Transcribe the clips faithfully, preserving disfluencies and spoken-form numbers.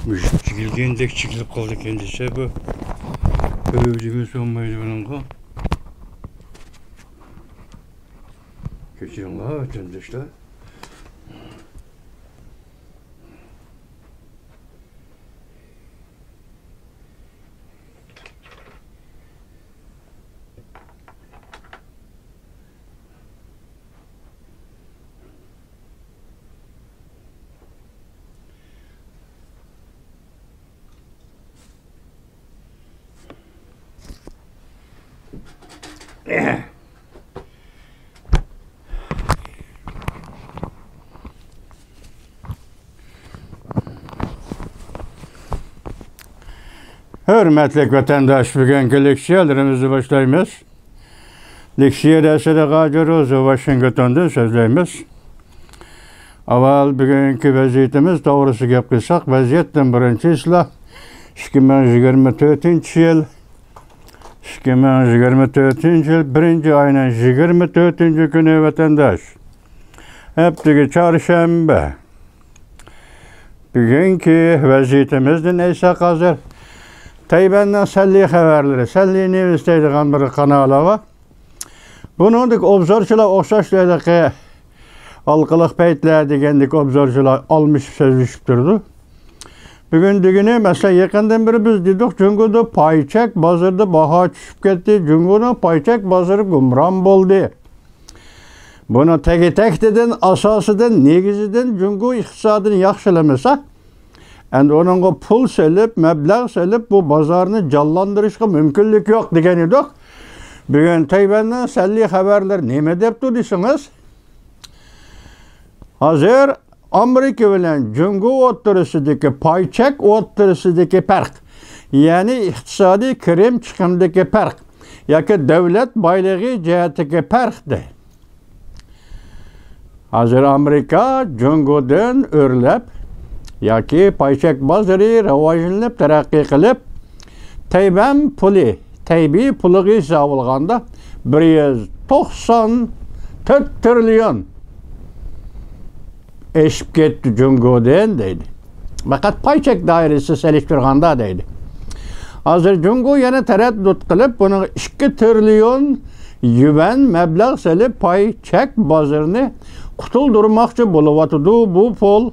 مۇشۇ چېكىلگەندەك چېكىلىپ قالىدىكەن دېسە، بۇ ئۆزىمىز بولمايدۇ بۇنىڭغا. كەچۈرۈڭلار، ۋەتەنداشلار. ھۆرمەتلىك ۋەتەنداش، بۈگۈنكى لېكسىيەلىرىمىزنى باشلايمىز. لېكسىيە دەرسىدە غاجىر روزى، ۋاشىنگتوندىن سۆزلەيمىز. ئاۋۋال بۈگۈنكى ۋەزىيىتىمىز توغرىسىدا گەپ قىلساق، ۋەزىيەتتىن بىرىنچى ئىسلاھ، ئىككى مىڭ يىگىرمە تۆتىنچى يىل، ئىككى مىڭ يىگىرمە تۆتىنچى يىل بىرىنچى ئاينىڭ يىگىرمە تۆتىنچى كۈنى، ۋەتەنداش. ھەپتىگە چارشەنبە. بۈگۈنكى ۋەزىيىتىمىزدىن ئېيتساق، ھازىر تەيۋەننىڭ سەنلى خەۋەرلىرى، سەنلى نيۇز دەيدىغان بىر قانال بار. بۇنىڭدىكى ئوبزورچىلار ئوخشاش ھېلىقى ھالقىلىق پەيتلەر دېگەندىكى ئوبزورچىلار ئالمىشىپ سۆزلىشىپ تۇرىدۇ. بۈگۈن دېگىنى، مەسىلەن، يېقىندىن بېرى بىز دېدۇق، جۇڭگودا پاي چەك بازىرىدا باھا چۈشۈپ كەتتى، جۇڭگونىڭ پاي چەك بازىرى گۇمران بولدى. بۇنىڭ تېگى تەكتىدىن، ئاساسىدىن، نېگىزىدىن جۇڭگو ئىقتىسادىنى ياخشىلىمىسا، ئەمدى ئۇنىڭغا پۇل سېلىپ، مەبلەغ سېلىپ، بۇ بازارنى جانلاندۇرۇشقا مۇمكىنلىك يوق دېگەن ئىدۇق. بۈگۈن تەيۋەننىڭ سەنلى خەۋەرلىرى نېمە دەپتۇ دېسىڭىز، ھازىر ئامېرىكا بىلەن جۇڭگو ئوتتۇرىسىدىكى پاي چەك ئوتتۇرىسىدىكى پەرق، يەنى ئىقتىسادىي كىرىم چىقىمدىكى پەرق ياكى دۆلەت بايلىقى جەھەتتىكى پەرق دەيدۇ. ھازىر ئامېرىكا جۇڭگودىن ئۆرلەپ ياكى پاي چەك بازىرى راۋاجلىنىپ، تەرەققىي قىلىپ، تەيۋەن پۇلى، تەيبېي پۇلىغا ھېسابلىغاندا بىر يۈز توقسان تۆت تىرىليون ئېشىپ كەتتى جۇڭگودىن دەيدۇ. پەقەت پاي چەك دائىرىسى سېلىشتۇرغاندا دەيدۇ. ھازىر جۇڭگو يەنە تەرەددۇت قىلىپ، بۇنىڭ ئىككى تىرىليون يۈەن مەبلەغ سېلىپ، پاي چەك بازىرىنى قۇتۇلدۇرماقچى بولۇۋاتىدۇ. بۇ پۇل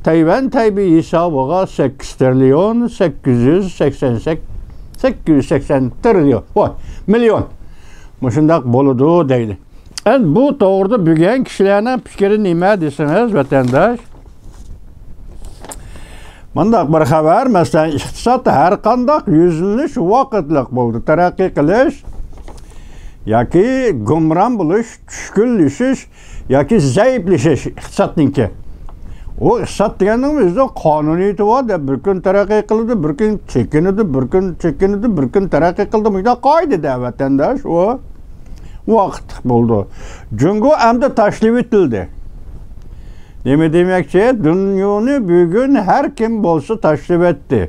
تەيۋەن تەيبېي ھېسابىغا سەككىز تىرىليون سەككىز يۈز سەكسەن، سەككىز يۈز سەكسەن تىرىليون، ۋاي، مىليون. مۇشۇنداق بولىدۇ دەيدۇ. ئەمدى بۇ توغرىدا بۈگۈن كىشىلەرنىڭ پىكرى نېمە دېسىڭىز، ۋەتەنداش، مۇنداق بىر خەۋەر، مەسىلەن، ئىقتىساد ھەر قانداق يۈزلىنىش ۋاقىتلىق بولىدۇ. تەرەققىي قىلىش ياكى گۇمران بولۇش، چۈشكۈنلىشىش ياكى زەئىپلىشىش ئىقتىسادنىڭكى. ئۇ ئىقتىساد دېگەننىڭ ئۆزىدە قانۇنىيىتى بار دە، بىر كۈن تەرەققىي قىلىدۇ، بىر كۈن چېكىنىدۇ، بىر كۈن چېكىنىدۇ، بىر كۈن تەرەققىي قىلىدۇ. مۇشۇنداق قائىدىدە، ۋەتەنداش، ئۇ ۋاقىتلىق بولىدۇ. جۇڭگو ئەمدى تاشلىۋېتىلدى. نېمە دېمەكچى؟ دۇنيانى بۈگۈن ھەر كىم بولسا تاشلىۋەتتى.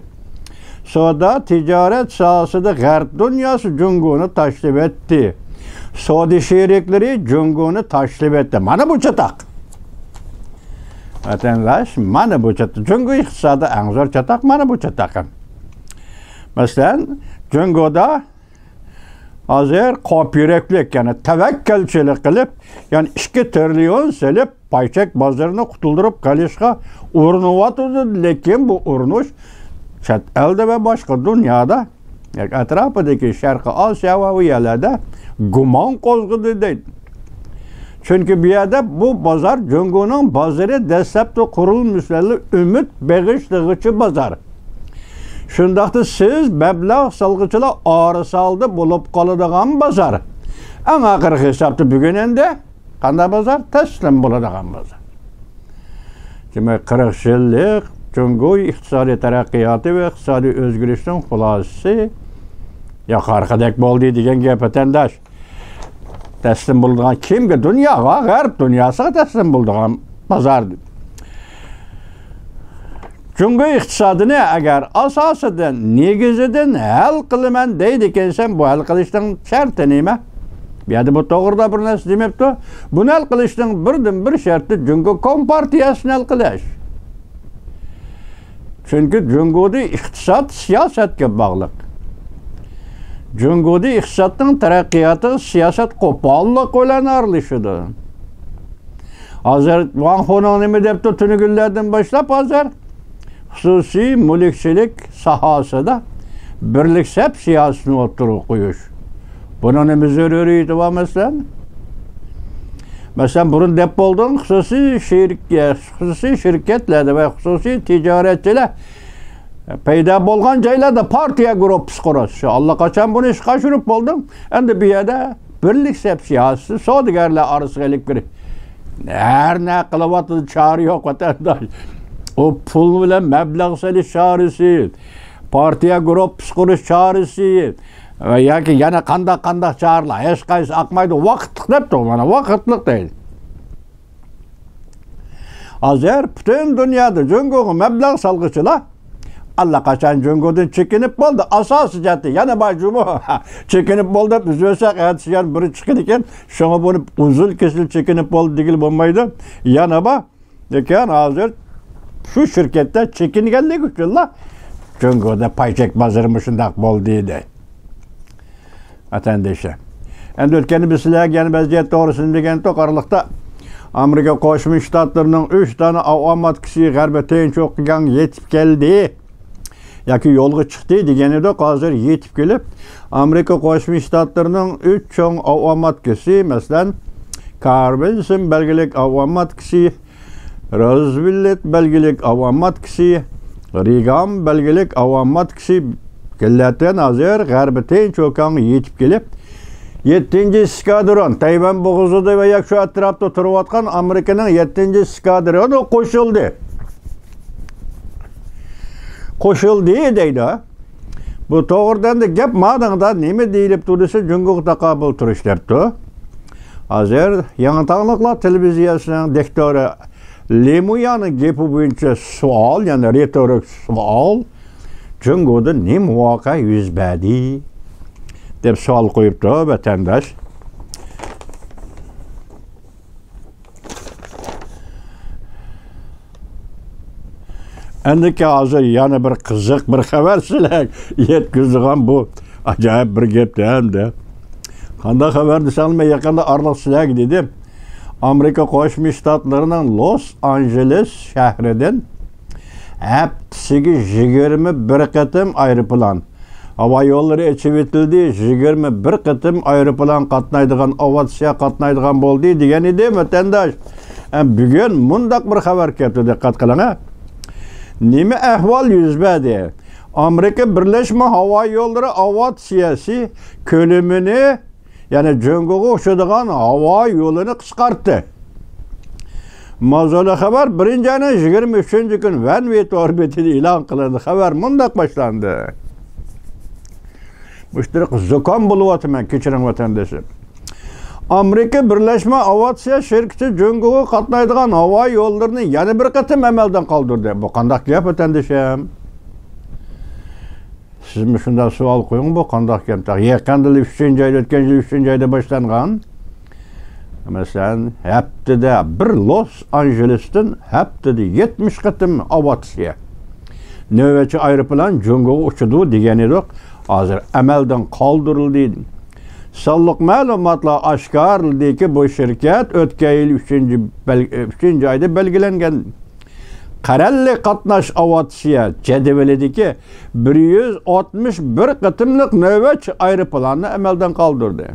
سودا تىجارەت ساھەسىدە غەرب دۇنياسى جۇڭگونى تاشلىۋەتتى. سودا شېرىكلىرى جۇڭگونى تاشلىۋەتتى. مانا بۇ چاتاق. ۋەتەنداش، مانا بۇ چاتاق. جۇڭگو ئىقتىسادى ئەڭ زور چاتاق، مانا بۇ چاتاق. مەسىلەن، جۇڭگودا ھازىر قاپا يۈرەكلىك، يەنى تەۋەككەلچىلىك قىلىپ، يەنى ئىككى تىرىليون سېلىپ، پاي چەك بازىرىنى قۇتۇلدۇرۇپ قېلىشقا ئۇرۇنۇۋاتىدۇ، لېكىن بۇ ئۇرۇنۇش چەت ئەلدە ۋە باشقا دۇنيادا، ياكى ئەتراپىدىكى شەرقىي ئاسىيا ۋە ئۇ يەرلەردە گۇمان قوزغىدى دەيدۇ. چۈنكى بۇ يەردە بۇ بازار جۇڭگونىڭ بازىرى، دەسلەپتە قۇرۇلمىسىدىلا ئۈمىد بېغىشلىغۇچى بازار. شۇنداقتا سىز مەبلەغ سالغۇچىلار ئارىسالدى بولۇپ قالىدىغان بازار. ئەڭ ئاخىرقى ھېسابتا بۈگۈن ئەمدى قانداق بازار؟ تەسلىم بولىدىغان بازار. دېمەك، قىرىق يىللىق جۇڭگو ئىقتىسادىي تەرەققىياتى ۋە ئىقتىسادىي ئۆزگىرىشىنىڭ خۇلاسىسى ياقارقىدەك بولدى دېگەن گەپ، ۋەتەنداش. تەسلىم بولىدىغان كىمگە؟ دۇنياغا، غەرب دۇنياسىغا تەسلىم بولىدىغان بازار. جۇڭگو ئىقتىسادىنى ئەگەر ئاساسىدىن، نېگىزىدىن ھەل قىلىمەن دەيدىكەنسەن، بۇ ھەل قىلىشنىڭ شەرتى نېمە؟ بۇ يەردە بۇ توغرىدا بىر نەرسە دېمەپتۇ. بۇنى ھەل قىلىشنىڭ بىردىن بىر شەرتى جۇڭگو كومپارتىيەسىنى ھەل قىلىش. چۈنكى جۇڭگودا ئىقتىساد سىياسەتكە باغلىق. جۇڭگودا ئىقتىسادنىڭ تەرەققىياتىغا سىياسەت قوپاللىق بىلەن ئارىلىشىدۇ. ھازىر ۋاڭ خۇنىڭ نېمە دەپتۇ؟ تۈنۈگۈنلەردىن باشلاپ ھازىر خۇسۇسىي مۈلۈكچىلىك ساھەسىدە بىرلىك سەپ سىياسىتىنى ئوتتۇرىغا قويۇش. بۇنىڭ نېمە زۆرۈرىيىتى بار مەسىلەن؟ مەسىلەن، بۇرۇن دەپ بولدۇم، خۇسۇسىي شىرك-، خۇسۇسىي شىركەتلەردە ۋە خۇسۇسىي تىجارەتچىلەر پەيدا بولغان جايلاردا پارتىيە گۇرۇپپىسى قۇرۇش. شۇ ئاللىقاچان بۇنى ئىشقا ئاشۇرۇپ بولدۇم. ئەمدى بۇ يەردە بىرلىك سەپ سىياسىتى سودىگەرلەر ئارىسىغا ئېلىپ كىرىش. ھەر نە قىلىۋاتىدۇ، چارە يوق، ۋەتەنداش. ئۇ پۇل بىلەن مەبلەغ سېلىش چارىسى، پارتىيە گۇرۇپپىسى قۇرۇش چارىسى ۋە ياكى يەنە قانداق قانداق چارىلەر، ھېچقايسىسى ئاقمايدۇ، ۋاقىتلىق دەپتۇ، مانا، ۋاقىتلىق دەيدۇ. ھازىر پۈتۈن دۇنيادا جۇڭگوغا مەبلەغ سالغۇچىلار ئاللىقاچان جۇڭگودىن چېكىنىپ بولدى. ئاساسىي جەھەتتە يەنە بار جۇمۇ. چېكىنىپ بولدى دەپ ئۈزۈۋەتسەك، ئەتىسى يەنە بىرى چىقىدىكەن. شۇڭا بۇنى ئۇزۇل كېسىل چېكىنىپ بولدى دېگىلى بولمايدۇ. يەنە بار. لېكىن ھازىر شۇ شىركەتتە چېكىنگەنلىكى ئۈچۈنلا جۇڭگودا پاي چەك بازىرى مۇشۇنداق بولدى دەيدۇ. ۋەتەندىشى. ئەمدى ئۆتكەندە بىز سىلەرگە يەنە ۋەزىيەت توغرىسىدا دېگەنتۇق ئارىلىقتا. ئامېرىكا قوشما شتاتلىرىنىڭ ئۈچ دانە ئاۋىئاتكىسى غەربىي تىنچ ئوكيانغا يېتىپ كەلدى. ياكى يولغا چىقتى دېگەن ئىدۇق. ھازىر يېتىپ كېلىپ، ئامېرىكا قوشما شتاتلىرىنىڭ ئۈچ چوڭ ئاۋىئاتكىسى، مەسىلەن، كارل ۋىلسون بەلگىلىك ئاۋىئاتكىسى، روزۋېلت بەلگىلىك ئاۋىئاتكىسى، رېگان بەلگىلىك ئاۋىئاتكىسى كېلەتتىن ھازىر غەربىي تىنچ ئوكيانغا يېتىپ كېلىپ، يەتتىنچى ئىسكادرون، تەيۋەن بوغۇزىدا ۋە ياكى شۇ ئەتراپتا تۇرۇۋاتقان ئامېرىكىنىڭ يەتتىنچى ئىسكادرونى قوشۇلدى. قوشۇلدى دەيدۇ. بۇ توغرىدا ئەمدى گەپ مادىڭدا نېمە دېيىلىپ تۇردى دېسە، جۇڭگوغا تاقابىل تۇرۇش دەپتۇ. ھازىر يېڭى تاڭلىقلار تېلېۋىزىيەسىنىڭ دىكتورى لى مۇيانىڭ گېپى بويىچە سوئال، يەنى رېتورىك سوئال، جۇڭگودا نېمە ۋەقە يۈز بەردى؟ دەپ سوئال قويۇپتۇ ۋەتەنداش. ئەمدىكى ھازىر يەنە بىر قىزىق بىر خەۋەر سىلەرگە يەتكۈزىدىغان بۇ ئاجايىپ بىر گەپتە ئەمدى. قانداق خەۋەر دېسەڭلار، مەن يېقىندا ئارىلىق سىلەرگە دېدىم. ئامېرىكا قوشما شتاتلىرىنىڭ لوس ئانژېلېس شەھىرىدىن ھەپتىسىگە يىگىرمە بىر قېتىم ئايروپىلان ھاۋا يوللىرى ئېچىۋېتىلدى، يىگىرمە بىر قېتىم ئايروپىلان قاتنايدىغان، ئاۋىئاتسىيە قاتنايدىغان بولدى دېگەن ئىدى، ۋەتەنداش. ئە، بۈگۈن مۇنداق بىر خەۋەر كەپتۇ، دىققەت قىلىڭ، ھە. نېمە ئەھۋال يۈز بەردى؟ ئامېرىكا بىرلەشمە ھاۋا يوللىرى ئاۋىئاتسىيەسى كۆلىمىنى، يەنى جۇڭگوغا ئۇچىدىغان ھاۋا يولىنى قىسقارتتى. ماۋزۇلۇق خەۋەر بىرىنچى ئاينىڭ يىگىرمە ئۈچىنچى كۈنى ۋەن ۋېي تور بېتىدە ئېلان قىلىندى. خەۋەر مۇنداق باشلاندى. مۇشتەرى زۇكام بولۇۋاتىمەن، كەچۈرۈڭ ۋەتەندىشىم. ئامېرىكا بىرلەشمە ئاۋىئاتسىيە شىركىتى جۇڭگوغا قاتنايدىغان ھاۋا يوللىرىنى يەنە بىر قېتىم ئەمەلدىن قالدۇردى. بۇ قانداق گەپ ۋەتەندىشىم؟ سىزمۇ شۇنداق سوئال قويۇڭ، بۇ قانداق كەمتەر؟ يېقىندىلا ئۈچىنچى ئايدا، ئۆتكەن يىل ئۈچىنچى ئايدا باشلانغان. مەسىلەن، ھەپتىدە بىر لوس ئانژېلېستىن ھەپتىدە يەتمىش قېتىم ئاۋىئاتسىيە. نۆۋەتچى ئايروپىلان جۇڭگوغا ئۇچىدۇ دېگەن ئىدۇق. ھازىر ئەمەلدىن قالدۇرۇلدى. سانلىق مەلۇماتلار ئاشكارىلىدىكى، بۇ شىركەت ئۆتكەن يىل ئۈچىنچى بەل-، ئۈچىنچى ئايدا بەلگىلەنگەن قەرەللىك قاتناش ئاۋىئاتسىيە جەدۋىلىدىكى بىر يۈز ئاتمىش بىر قېتىملىق نۆۋەتچى ئايروپىلاننى ئەمەلدىن قالدۇردى.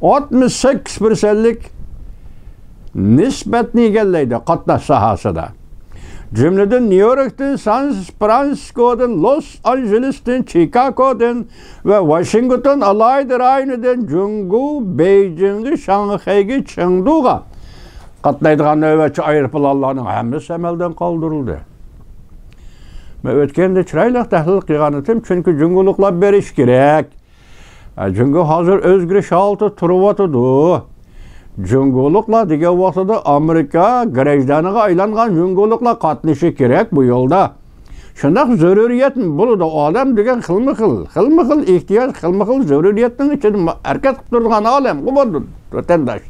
ئاتمىش سەككىز پىرسەنتلىك نىسبەتنى ئىگىلەيدۇ قاتناش ساھەسىدە. جۈملىدىن نيۇ يوركتىن، سان فرانسىسكودىن، لوس ئانژېلېستىن، چىكاگودىن ۋە ۋاشىنگتون ئالاھىدە رايونىدىن جۇڭگو، بېيجىڭغا، شاڭخەيگە، چېڭدۇغا قاتنايدىغان نۆۋەتچى ئايروپىلانلارنىڭ ھەممىسى ئەمەلدىن قالدۇرۇلدى. مەن ئۆتكەندە چىرايلىق تەھلىل قىلغانىدىم، چۈنكى جۇڭگولۇقلار بېرىشى كېرەك. ئە، جۇڭگو ھازىر ئۆزگىرىش ھالىتىدە تۇرۇۋاتىدۇ. جۇڭگولۇقلار دېگەن ۋاقتىدا ئامېرىكا گراژدانىغا ئايلانغان جۇڭگولۇقلار قاتنىشى كېرەك بۇ يولدا. شۇنداق زۆرۈرىيەت بولىدۇ. ئادەم دېگەن خىلمۇ خىل، خىلمۇ خىل ئېھتىياج، خىلمۇ خىل زۆرۈرىيەتنىڭ ئىچىدە ھەرىكەت قىلىپ تۇرىدىغان ئادەم بۇ، ۋەتەنداش.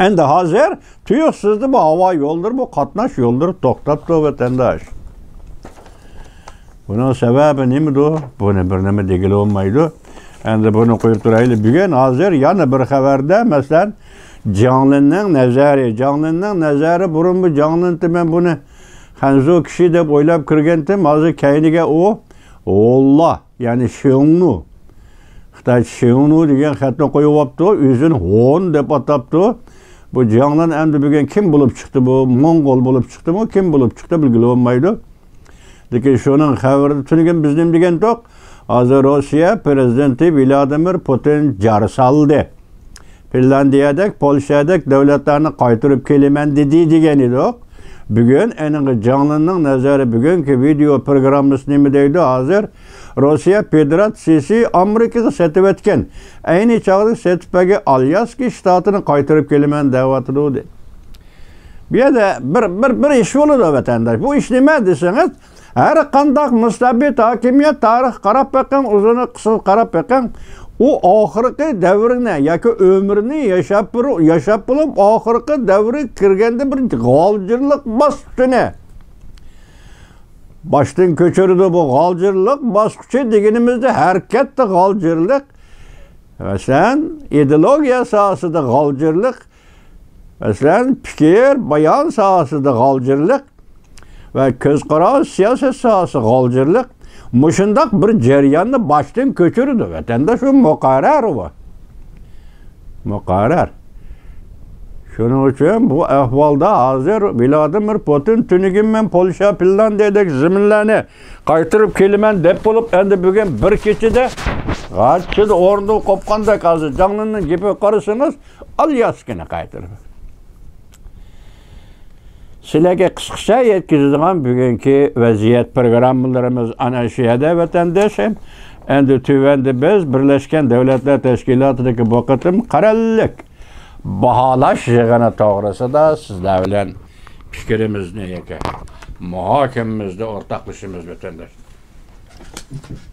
ئەمدى ھازىر تۇيۇقسىزلا بۇ ھاۋا يوللىرى، بۇ قاتناش يوللىرى توختاپتۇ، ۋەتەنداش. بۇنىڭ سەۋەبى نېمىدۇ؟ بۇنى بىر نېمە دېگىلى بولمايدۇ. ئەمدى بۇنى قويۇپ تۇرايلى. بۈگۈن ھازىر يەنە بىر خەۋەردە، مەسىلەن، جياڭلىننىڭ نەزەرى، جياڭلىننىڭ نەزەرى، بۇرۇن بۇ جياڭلىن دېمەي بۇنى خەنزۇ كىشى دەپ ئويلاپ كىرگەنتىم، ھازىر كەينىگە ئۇ ھونلا، يەنى شېڭنۇ، خىتايچە شېڭنۇ دېگەن خەتنى قويۇۋاپتۇ، ئۆزىنى ھون دەپ ئاتاپتۇ. بۇ جياڭلىن ئەمدى بۈگۈن كىم بولۇپ چىقتى بۇ؟ موڭغۇل بولۇپ چىقتىمۇ، كىم بولۇپ چىقتى، بىلگىلى بولمايدۇ. لېكىن شۇنىڭ خەۋىرىدە تۈنۈگۈن بىز نېمە دېگەنتۇق؟ ھازىر روسىيە پىرېزىدېنتى ۋلادىمىر پۇتىن جار سالدى. فىنلاندىيەدەك، پولشادەك دۆلەتلەرنى قايتۇرۇپ كېلىمەن دېدى دېگەن ئىدۇق. بۈگۈن ئېنىقى جياڭلىننىڭ نەزەرى بۈگۈنكى ۋىدېئو پروگراممىسى نېمە دەيدۇ ھازىر؟ روسىيە فېدېراتسىيىسى ئامېرىكىغا سېتىۋەتكەن، ئەينى چاغدا سېتىپ بەرگەن ئالياسكا شتاتىنى قايتۇرۇپ كېلىمەن دەۋاتىدۇ دېدى. بۇ يەردە بىر، بىر، بىر ئىش بولىدۇ، ۋەتەنداش. بۇ ئىش نېمە دېسىڭىز، ھەر قانداق مۇستەبىت ھاكىمىيەت، تارىخقا قاراپ بېقىڭ، ئۇزۇنى قىسقىغا قاراپ بېقىڭ، ئۇ ئاخىرقى دەۋرىنى ياكى ئۆمرىنى ياشاپ بېرىپ، ياشاپ بولۇپ، ئاخىرقى دەۋرى كىرگەندە بىر غالجىرلىق باسقۇچىنى باشتىن كۆچۈرىدۇ. بۇ غالجىرلىق باسقۇچى دېگىنىمىزدە ھەرىكەتتە غالجىرلىق، مەسىلەن، ئىدېئولوگىيە ساھەسىدە غالجىرلىق، مەسىلەن، پىكىر، بايان ساھەسىدە غالجىرلىق ۋە كۆز قاراش، سىياسەت ساھەسى غالجىرلىق. مۇشۇنداق بىر جەرياننى باشتىن كۆچۈرىدۇ ۋەتەنداش، ئۇ مۇقەررەر ئۇ. مۇقەررەر. شۇنىڭ ئۈچۈن بۇ ئەھۋالدا ھازىر ۋلادىمىر پۇتىن تۈنۈگۈن مەن پولشا، فىنلاندىيەدەك زېمىنلارنى قايتۇرۇپ كېلىمەن دەپ بولۇپ، ئەمدى بۈگۈن بىر كېچىدە غاچچىدە ئورنىدىن قوپقاندەك ھازىر جياڭلىننىڭ گېپىگە قارىسىڭىز، ئالياسكىنى قايتۇرۇپ. سىلەرگە قىسقىچە يەتكۈزىدىغان بۈگۈنكى ۋەزىيەت پروگراممىلىرىمىز ئانا شۇ يەردە، ۋەتەنداشلار. ئەمدى تۆۋەندە بىز بىرلەشكەن دۆلەتلەر تەشكىلاتىدىكى بۇ قېتىم قەرەللىك باھالاش يىغىنى توغرىسىدا سىزلەر بىلەن پىكرىمىزنى ياكى مۇھاكىمىمىزنى ئورتاقلىشىمىز، ۋەتەنداشلار.